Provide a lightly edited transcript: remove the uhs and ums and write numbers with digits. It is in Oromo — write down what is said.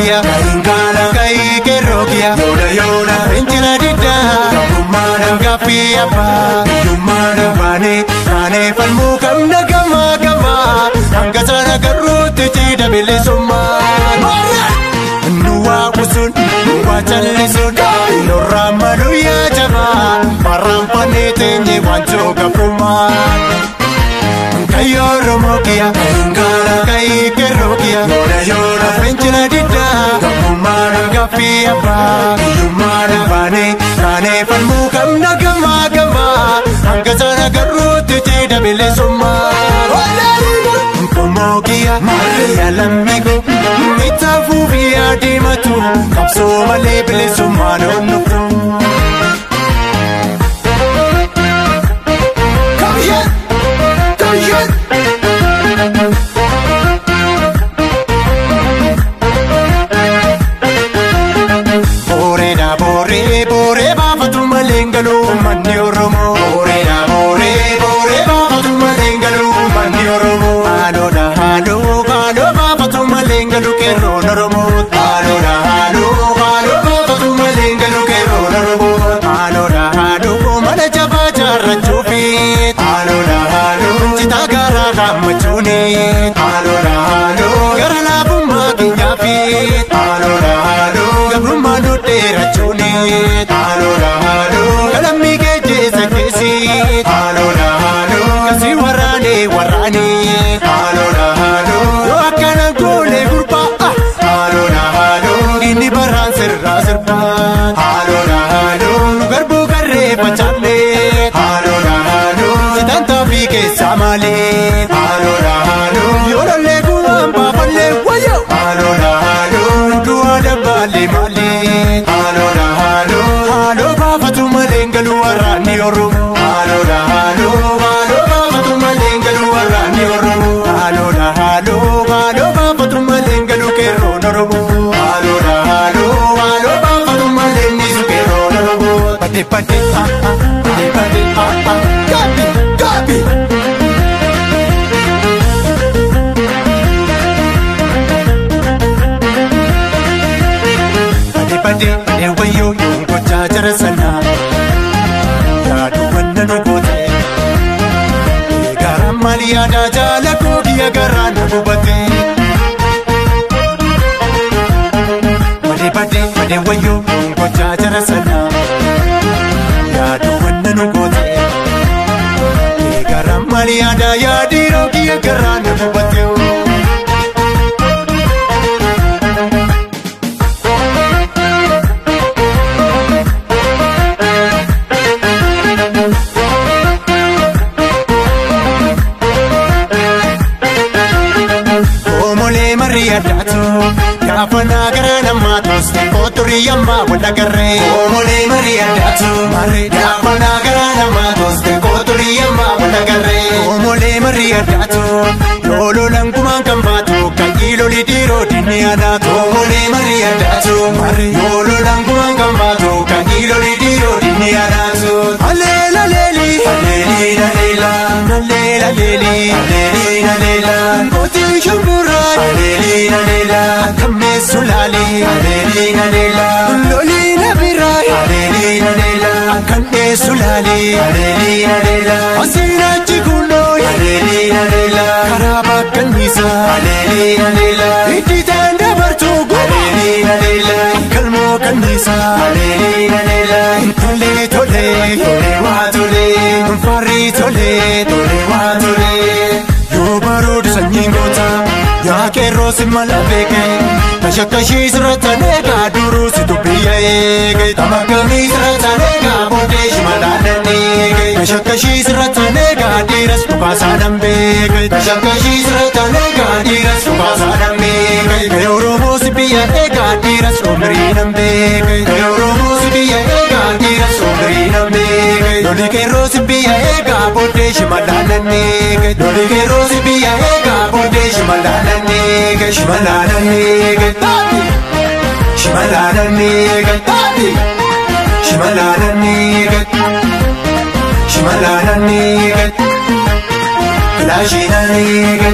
kiya Kai qeerroo kiya Yoona yoona Fincila diddaa Gabrummaadha gaaffii abbaa Biyyummaadha baanee kaanee falmuu qabna gamaa gamaa Hanga sana garruutti ciida bilisummaa Nu waa usun nu waa callisuun Nurraa malu yaa jabaa Barraanfannee teenyee waanjoo gabrummaa Kayyoo Oromoo kiya Kai qeerroo kiya Yoona yoona Fincila diddaa Gabrummaadha gaaffii abbaa Biyyummaadha baanee kaanee falmuu qabna gamaa gamaa Hanga sana garruutti ciida bilisummaa Qomoo kiya yaa lammiiko Mitaafuu fi adeematu qabsoo malee bilisummaan onnuftu. Come here! Come here! Booreedha booree booree baafatu malee hin galu manni Oromoo. Booreedha booree booree baafatu malee hin galu manni Oromoo. Haaloodha haaloo haaloo baafatu malee hin galu qeerroon Oromoo. Haaloodha haaloo haaloo baafatu malee hin galu qeerroon Oromoo. Haaloodha haaloo mana jabaa jaarrachuufi. Haaloodha haaloo citaa garaa gaammachuuni. Haaloodha haaloo gara laafummaa keenyaafi. Haaloodha haaloo gabrummaa nu dheerachuuni. Haaloodha haaloo galammii keessa keessi. Haaloodha haaloo kasi waraanee waraanee. Haaloodha haaloo yoo akkana goone gurbaa. Haaloodha haaloo inni baraan sirraa sirbaa. Haaloodha haaloo nu garbuu garree facaafne. Haaloodha haaloo citaan taafii keessaa malee. Haaloodha haaloo yoo lollee guwaan baafallee wayyoo. Haaloodha haaloo du'a dabbaalee malee. Haaloodha haaloo haaloo baafatu malee hin galu waraanni Oromoo. Haaloodha haaloo haaloo baafatu malee hin galu waraanni Oromoo. Haaloodha haaloo haaloo baafatu malee hin galu qeerroon Oromoo. Haaloodha haaloo haaloo baafatu malee hin dhiisu qeerroon Oromoo. Pate pate ah ah pate pate ah ah Gabi! Gabi! Pate pate pate wayyoo yoon gochaa jara sanaa yaaduu wanna nu goote. Garaan maal yaadaa jaala koo kiyya garaa na gubate. Pate pate pate wayyoo yoon gochaa jara sanaa yaaduu wanna nu goote. Garaan maal yaadaa yaadii kiyya garaa na gubate. Oomolee marii addaatu gaafa naa gara namaa tooste kooturii ammaa wal agarree. Oomolee marii addaatu gaafa naa gara namaa tooste kooturii ammaa wal agarree. Oomolee marii addaatu yoo lolan gumaan kan baatu kayyii loli dhiiroo dinni anaatu. Oomolee marii addaatu yoo lolan gumaan kan baatu kayyii loli dhiiroo dinni anaatu. Aleela leeli aleeli aleela aleela leeli aleeli aleela mootii shumburaa aleeli aleela akkammeessu laali aleeli aleela loliina biraa aleeli aleela akkanneessu laali aleeli aleela asiin achi kunnoo aleeli aleela karaa bakkanniisa aleeli aleela itti taan dabartuu guma aleeli aleela kalmoo kanniisa aleeli aleela tolee tolee tolee waa tolee farri tolee tolee waa tolee yoo baroodu sanyiin goota yaa qeerroo si mala beeke tashakkashii sirrattan eegaa duruu si dubbiya eege tamakkamii sirrattan eegaa booddee shimalaanan eege tashakkashii sirrattan eegaa dhiiras dhukaasaadhaan beeke tashakkashii sirrattan eegaa dhiiras dhukaasaadhaan beeke gahee Oromoo si biyya eegaa dhiiras umriinan beeke gahee Oromoo si biyya eegaa dhiiras umriinan beeke loli qeerroo si biyya eegaa booddee shimalaanan eege loli qeerroo si biyya eegaa booddee shimalaanan eege shimalaanan eege shimalaanan eege shimalaanan eege shimalaanan eege kilaashiinan eege.